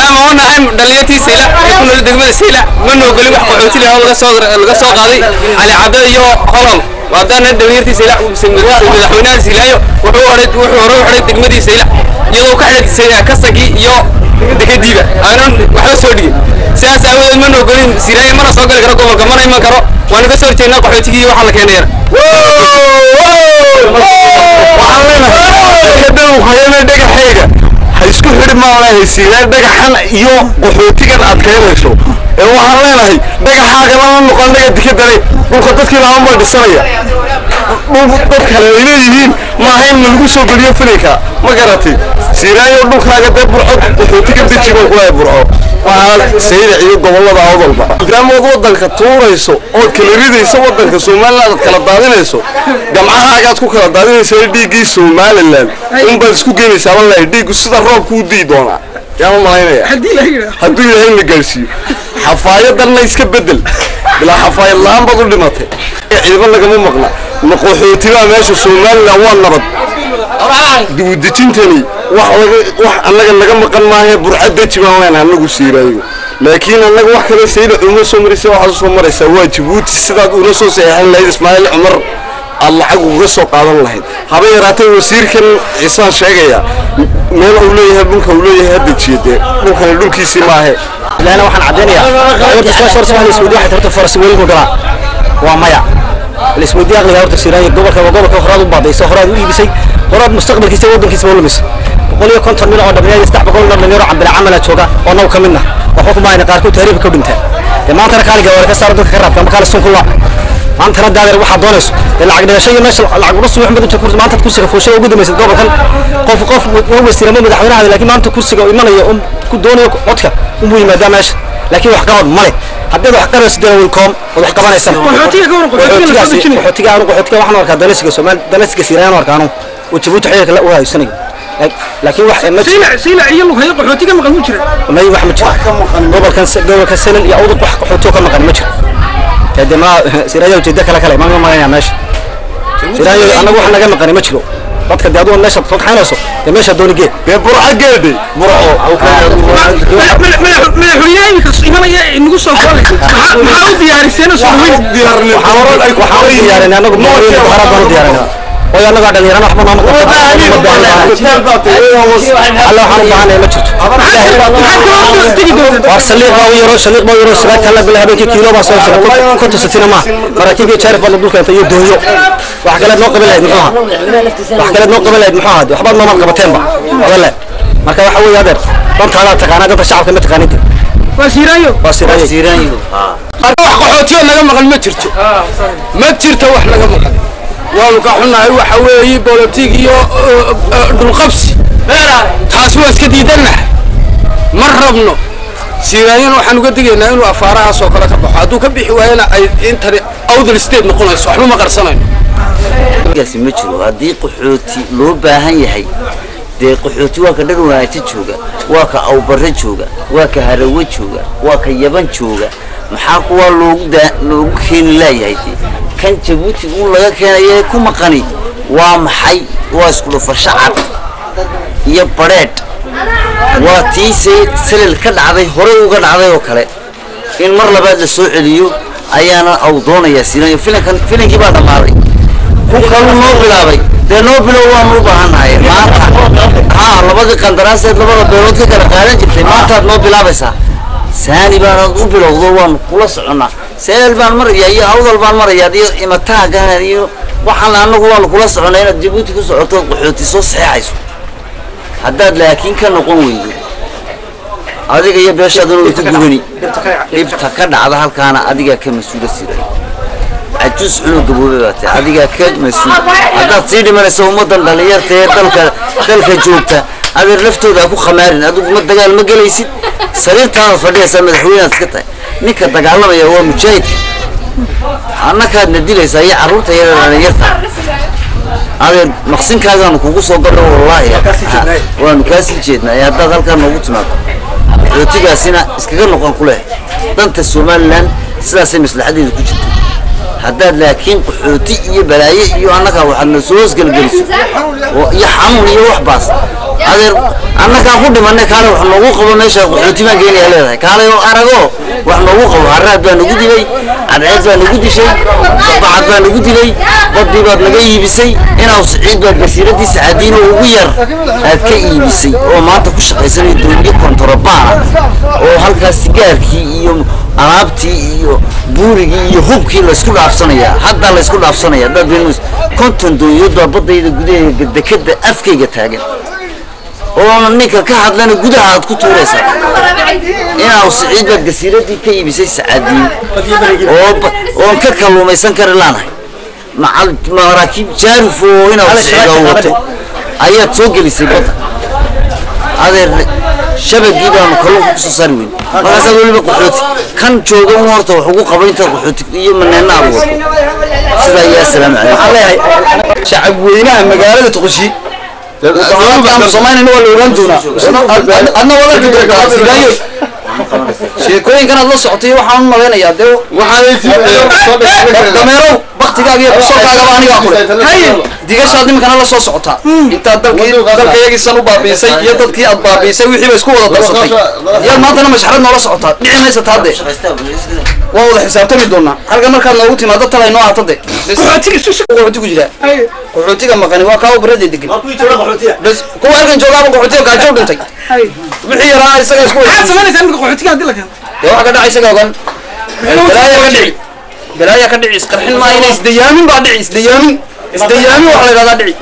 Maadaama oo nahay dhalinyartii Saylac ee ku nool degmada Saylac, ma noogolin wax qaxooti leh oo laga soo qaaday Cali Caddo iyo Holhol. Maadaama dhalinyartii Saylac, madaxweynaha Silaayo wuxuu hore u xidhay degmadii Saylac, iyadoo ka xidhay kasankii iyo dekadiiba aanan waxba soo dhigin. Sidaas aawadeed ma noogolin Silaayo, mana soo gali karo gobolka, mana iman karo. Waanu ka soo horjeednaa qaxootigii waxaa la keenayana. Waxaan leenahay dekedan Lughayana dhagaxayga ha isku xidhi maan leenahay Siiraan dhagaxan iyo qaxootigan aad keenayso. Ee waxaan leenahay dhagaxaaga lama noqon dhaga dekedane, dhulka dadkii lahaan baa dhisanaya, dhul dad kale ay leeyihiin maaha in lagu soo geliyo filinka. Ma garatay Siiraayo? Dhulkaaga dee Burco qaxootiga deji baan kulahay. Burco waxaa Saylac iyo gobollada Awdalba, maadaama ood waddanka tuurayso ood kala ridayso, waddanka Somaliland aad kala daadinayso, gamcahaagaad ku kala daadinayso, dhiiggii Somaliland unbaad isku geynaysaa. Wallahi dhiiggu sida roobku u dii doonaa yaa ma malaynaya hadduu Ilaahay na gaarsiiyo. Xafaayadanna iska bedel, bilaa xafaayad la-aan baad u dhimatay. Ciidamo lagama maqna ma qaxootibaa meesha. Somaliland waa nabad. Dibudejintani wax laga wax annaga naga maqan maahe, Burca deji baan leenahay annagu Siiraayo. Laakiin annaga wax kale Saylac uma soo maraysa, waxaad usoo maraysaa waa Jabuuti sidaad ula soo saxeexan lahayd Ismaaciil Cumar, aad lacag uga soo qaadan lahayd. Haba yaraatee wasiirkan Ciisaan sheegaya meel uu leeyahay, dhulka uu leeyahay ha dejiye, dee dhulkani dhulkiisii maahe. Ilaahna waxaan caddeynayaa horta su'aasha horta waxaa la isweydiiyo waxay horta faras weli ku galaa waa maya. La isweydiiyo aqliga horta Siiraayo gobolka waa gobolka horaad u baabaysay, horaad u iibisay, horaad mustaqbalkiisa waddankiisa u lumisay. 150 mil oo dhalinyaro, 300 oo dhalinyaro cabdila camala jooga oo naw ka midna waxba kuma hayna, qaarkood tahriibka ku dhinteen. Dee maantana kaaliga waa ka saaro dadka ka raabta ama kaali sun ku laac. Maantana daadeer waxaad doonayso dee lacag dhigasho iyo meesha lacag ula suux mid kursi maanta kursiga fuushay ugu dambeysay gobolkan. Qof waa wasiir ama madaxweynaha, laakiin maanta kursiga uu imanayo ku doonayo codka unbuu yimaadaa meesha, laakiin wax qabad male. Haddaad wax qabanayso dee welcome, ood wax qabanaysana. Qaxootiga ka waran, qaxootiga la soo dejinayo? Qaxootiga anu qaxootiga waxaan arkaa danaysiga Soomaali, danaysiga Siiraan arkaa anu oo Jabuuti xiriirka la u haysanayo, laakiin wax ma Saylac, Saylac iyo Lughayo qaxootiga maqan mu jira? May, wax ma jiro. Gobolkan Salal iyo Awdal wax qaxootiga ka maqan ma jiro. Dee ma Siiraayo ujeedo kale ma maganaya meesha Siiraayo, annagu wax naga maqan ma jiro. Dadka dee adugu meesha soo kaxaynayso dee meesha dooni geed dee Burco geedhe Burco. Madaxweynaha iminka imanaya inagu soo kale maxaa u diyaariseen oo soo dhaweyn? Waxaan u diyaarinay annagu muharaad baan u diyaarinay, waayo annagaa dhalinyarana waxba nooma qabto. Alla waxaan u baahanay ma jirto. Maxaad kaloo tegi doontaa? Waar saliiq baa u yaro, saliiq baa u yaro sigaarta la bila habeenkii kiilo baa soo jira 50 satina ma maraakiib iyo jaarif baa lagu keentay iyo doonyo. Wax kale noo qaban lahayd muxuu ahaa? Wax kale noo qaban lahayd muxuu ahaa? Waxbaad nooma qabateenba wadalle. Marka waxa weeye adeer dantaadaa taqaanaa, danta shacabka ma taqaanid. Waa Siiraayo. Waa Siiraayo. Wax qaxootiyo naga maqan ma jirto, ma jirto wax naga maqan. Waanu ka xunnahay. Waxa weeye bolotig iyo dhulqabsi, taasi waa iska diidannahay, ma rabno. Siiraanyana waxaan uga digaynaa inuu afaarahaas oo kale ka baxo. Hadduu ka bixi waayana ay intani Awdal State noqonayso, waxba ma qarsanayno. Gaasi ma jiro. Haddii qaxooti loo baahan yahay dee qaxooti waa ka Dhar Wanaajo jooga, waa ka Awbarre jooga, waa ka Harawe jooga, waa ka Yaban jooga. Maxaa kuwaa loogu daa loogu keeni laayahay? Dee kan Jabuuti uun laga keenaya ku maqani waa maxay? Waa isku dhufasho cad iyo badheedh. Waa tii Selel ka dhacday, horey uga dhacday oo kale in mar labaad la soo celiyo ayaana aw doonayaa Siinayo. Filankan filankii baa dhammaaday, ku kaluu noo bilaabay. Dee noo bilow, waanu u baahannahay maanta. Haa, labadii qandaraaseed labada beelood ka kala qaadan jirtay maantaad noo bilaabaysaa. Saani baanaad u bilowdo, waanu kula soconnaa. Selel baan marayaa iyo Awdal baan marayaa iyo imataagan iyo waxaan annagu waanu kula soconnaa inaad Jabuuti ku socoto ood qaxooti soo saxeexayso. Haddaad laakiin ka noqon weydo, adiga iyo beeshaaduna way ku gubani. Dhibta ka dhacda halkaana adigaa ka mas-uula. Siray cajuus xunoo gaboobay baa tahay, adigaa ka mas-uul. Haddaad sii dhimanayso ummaddan dhalinyarta ee dalka joogta adeer laftooda ha ku khamaarin. Adigu ma dagaal ma gelaysid, sariirtaadaad fadhiyaysaa, madaxweyneaad iska tahay. Ninka dagaalamaya waa mujaahidka. Annakaadna dilaysaa iyo carruurta yada dhalinyarta. Adeer maqsinkaagaanu kugu soo galno, wallaahi waanu kaasii jeednaa. Ee haddaad halkaa noogu timaado qaxootigaasina iskaga noqon ku leh danta Somaliland, sidaasay maslaxadeedu ku jirta. Haddaad laakiin qaxooti iyo balaaye iyo annaga waxaad na soo hoosgelgeliso iyo xanuun iyo wax baas, adeer, annagaa ku dhimanay. Kaale wax noogu qabo meesha qaxooti baan geenaya leedahay. Kaalay oo arago wax noogu qabo. Haraad baa nagu dilay, cadceed baa nagu dishay, bacad baa nagu dilay, badii baad naga iibisay. Inaw Siciid baad basiiradii Sacaadiin oo ugu yar aad ka iibisay oo maanta ku shaqaysanay dooniyo kontorobaan oo halkaas sigaarkii iyo alaabtii iyo buurigii iyo hubkii laysku dhaafsanaya. Haddaa laysku dhaafsanaya. Haddaad been 50 dooniyood baa badayda gudaheega dekada afkayga taagan oo ninka ka hadlana gudaha aad ku tuuraysaa. Inaw Siciid baad gasiiradii ka iibisay Sacaadiin oo oon ka kalluumaysan kari laanahay. Macal maraakiib jaarif oo inaw Siciid oo wato ayaad soo gelisay badda. Adeer, shabagii baanu kalluunka kusoo saari weyn. Markaasaad weliba qaxooti kan jooga un horta wax ugu qaba intaad qaxooti iyo maneenna aad wato sidaa. Iyo assalaamu calaykum. Waxaan leeyahay shacab weynaha magaalada Tuqushi, mudaharaadkaanu samaynayna waa la ogaan doonaa. Adna waad arki doontaa Silaayo sheekooyinkan aad la socotay. Waxaan u malaynayaa dee dameerow baktigaaga iyo kusolkaagaba anigaa kule digashaad nimankana la soo socotaa. Intaad dalkii dalkayagiisan u baabiisay iyo dadkii aad baabiisay wixii ba isku wada darsatay iyaad maantana mashxarad noola socotaa. Dhici maysa taa dee, waan wada xisaabtami doonaa halka markaad noogu timaado. Talay noo ahaato de. Qaxootiga Qaxooti ku jira, qaxootiga maqani waa kaa barada degan bas. Kuwa halkan joogaaba qaxootiga gaajo u dhintay, wixii yaraa isaga isku Maxaad samaynaysaa imika qaxootiga haddii la keeno? Dee waxa ka dhacay isaga ogan. Balaaya ka dhici, balaaya ka dhici. Isqarxin maayo, inay isdayaamin baa dhici. Isdayaamin, isdayaamin waxa la yidhahdaa dhici.